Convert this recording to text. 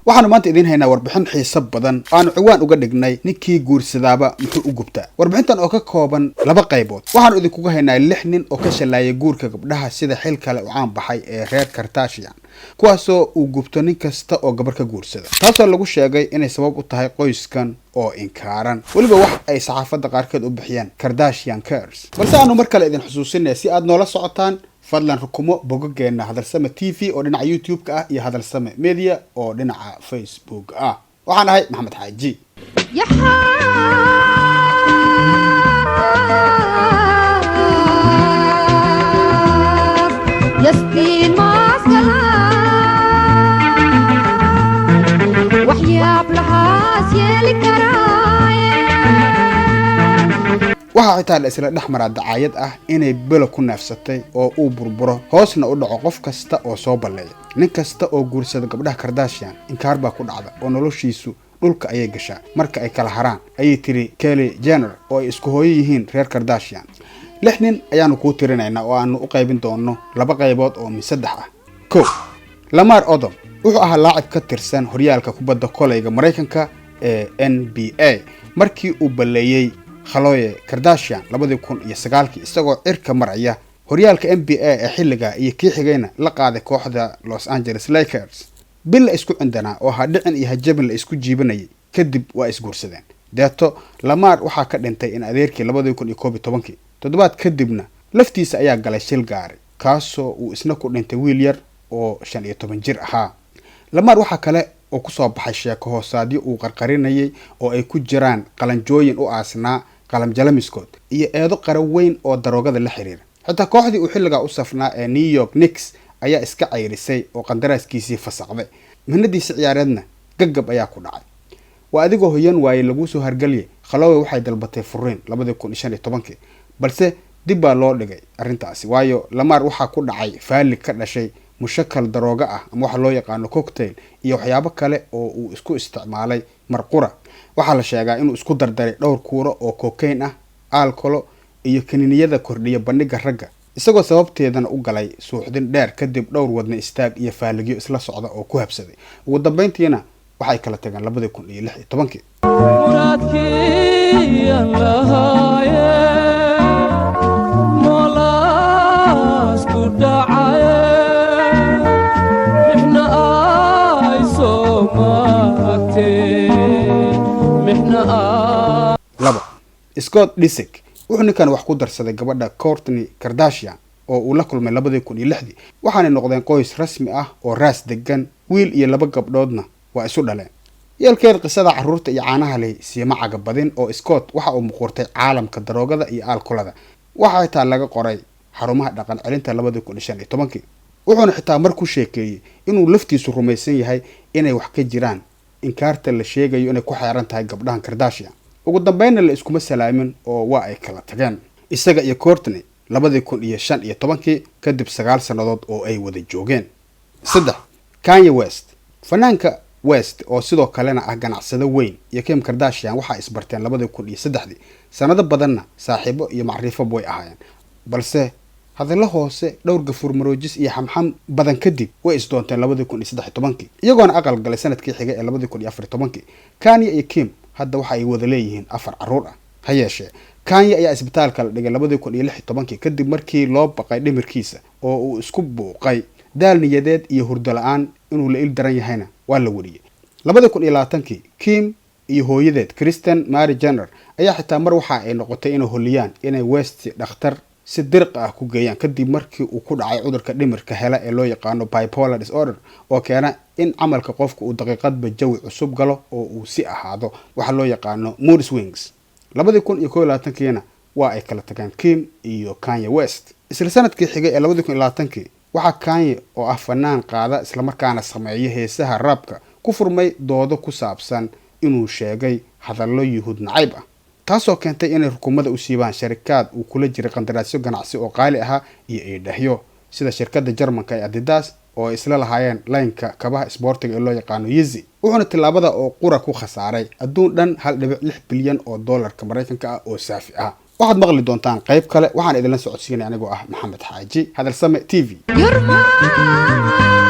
Waxaanu maanta idiin haynaa warbixin xiiso badan aanu ciwaan uga dhignay "Ninkii guursadaaba muxuu u gubtaa?" Warbixintan oo ka kooban laba qaybood, waxaanu idinkuga haynaa lix nin oo ka shallaayay guurka gabdhaha sida xil kale u caan baxay ee reer Kardashian, kuwaasoo uu gubto nin kasta oo gabar ka guursada, taasoo lagu sheegay inay sabab u tahay qoyskan oo inkaaran, weliba wax ay saxaafadda qaarkeed u bixiyeen "Kardashian curse". Balse aanu mar kale idin xusuusinaya, si aad noola socotaan, fadlan rukumo bogaggeena Hadalsame TV oo dhinaca YouTube-ka ah iyo Hadalsame Media oo dhinaca Facebook ah. Waxaan ahay Maxamed Xaaji. Waxyaab lahaas yeeli karaaye. Waxaa xitaa la isla dhex maraa dacaayad ah inay belo ku neefsatay oo uu burburo, hoosna u dhaco qof kasta oo soo balleeya. Nin kasta oo guursada gabdhaha Kardashian inkaar baa ku dhacda oo noloshiisu dhulka ayay gashaa marka ay kala haraan, ayay tiri Kylie Jenner oo ay isku hooyo yihiin reer Kardashian. Lix nin ayaanu kuu tirinaynaa oo aanu u qaybin doonno laba qaybood oo min saddex ah. Ko, Lamar Odom wuxuu ahaa laacib ka tirsan horyaalka kubadda koleyga Maraykanka ee NBA markii uu balleeyey Khloe Kardashian 2009-kii, isagoo cirka maraya horyaalka NBA ee xilliga iyo kii xigayna la qaaday kooxda Los Angeles Lakers. Bil la isku cindanaa oo hadhicin iyo hajabin la isku jiibanayay kadib waa isguursadeen. Deeto Lamar waxaa ka dhintay in adeerkii 2011-kii. Toddobaad kadibna laftiisa ayaa galay shil gaari, kaasoo uu isna ku dhintay wiil yar oo 15 jir ahaa. Lamar waxaa kale oo kusoo baxay sheeko hoosaadyo uu qarqarinayay oo ay ku jiraan qalanjooyin u aasnaa qalamjalamiskood iyo eedo qara weyn oo daroogada la xiriira. Xitaa kooxdii uu xilligaa u safnaa ee New York Knicks ayaa iska cayrisay oo qandaraaskiisii fasaqday. Mihnadiisi ciyaareedna gaggab ayaa ku dhacay. Waa adigoo hoyan waayey laguu soo hargelye. Khloe waxay dalbatay furiin 2015-kii, balse dib baa loo dhigay arrintaasi, waayo Lamar waxaa ku dhacay faalig ka dhashay mushakal darooga ah ama waxa loo yaqaano cocktail iyo waxyaabo kale oo uu isku isticmaalay marqura. Waxaa la sheegaa inuu isku dardaray dhowr kuuro oo cocaine ah, aalkolo iyo kaniiniyada kordhiya bandhiga ragga, isagoo sababteedana u galay suuxdin dheer kadib dhowr wadna istaag iyo faaligyo isla socda oo ku habsaday. Ugu dambeyntiina waxay kala tageen 2016-kii. Muraadkiiyan lahaaye moolaas ku dhacaye, mixna ay soo maagtee mixna. Labo, Scott Disick wuxuu ninkan wax ku darsaday gabadha Kourtney Kardashian oo uu la kulmay 2006-dii, waxaanay noqdeen qoys rasmi ah oo raas degan. Wiil iyo laba gabdhoodna waa isu dhaleen. Yeelkeed, qisada carruurta iyo caanaha leh siima cagabadin oo Scott waxa uu muquurtay caalamka daroogada iyo aalkolada. Waxaa xitaa laga qoray xarumaha dhaqan celinta 2015-kii. Wuxuuna xitaa mar ku sheekeeyey inuu laftiisu rumaysan yahay inay wax ka jiraan inkaarta la sheegayo inay ku xeeran tahay gabdhahan Kardashian. Ugu dambeynna la iskuma salaamin oo waa ay kala tageen isaga iyo Kourtney 2015-kii, kadib 9 sannadood oo ay wada joogeen. Saddex, Kanye West. Fanaanka West oo sidoo kalena ah ganacsado weyn iyo Kim Kardashian waxaa isbarteen 2003-dii, sanado badanna saaxiibo iyo macriifob way ahaayeen, balse hadallo hoose, dhowr gafuur maroojis iyo xamxam badan kadib way isdoonteen 2013-kii, iyagoona aqal galay sanadkii xigay ee 2014-kii. Kanye iyo Kim hadda waxa ay wada leeyihiin afar carruur ah. Ha yeeshee, Kanye ayaa isbitaalka la dhigay 2016-kii kadib markii loo baqay dhimirkiisa oo uu isku buuqay. Daal niyadeed iyo hurdo la-aan inuu la il daran yahayna waa la wariyey. 2020-kii Kim iyo hooyadeed Kristen Mary Jenner ayaa xitaa mar waxa ay noqotay inay holiyaan inay West dhakhtar si dirqa ah ku geeyaan, kadib markii uu ku dhacay cudurka dhimirka hela ee loo yaqaano bipolar disorder, oo keena in camalka qofka uu daqiiqadba jawi cusub galo oo uu si ahaado, waxa loo yaqaano mood swings. 2021-kiina waa ay kala tageen Kim iyo Kanye West. Isla sanadkii xigay ee 2020-kii waxaa Kanye oo ah fanaan qaada islamarkaana sameeya heesaha rap-ka ku furmay doodo ku saabsan inuu sheegay hadallo Yuhuud nacayb ah, taasoo keentay inay rukumada u siibaan sharikaad uu kula jiray qandaraasyo ganacsi oo qaali ahaa iyo eedhahyo, sida shirkadda Jarmanka ee Adidas oo ay isla lahaayeen laynka kabaha isboortiga ee loo yaqaano Yeezy. Wuxuuna tillaabada oo qura ku khasaaray adduun dhan 1.6 bilyan oo dollarka Maraykanka ah oo saafi ah. Waxaad maqli doontaan qayb kale. Waxaan idinla socodsiinay anigoo ah Maxamed Xaaji, Hadalsame TV. Yurmaa.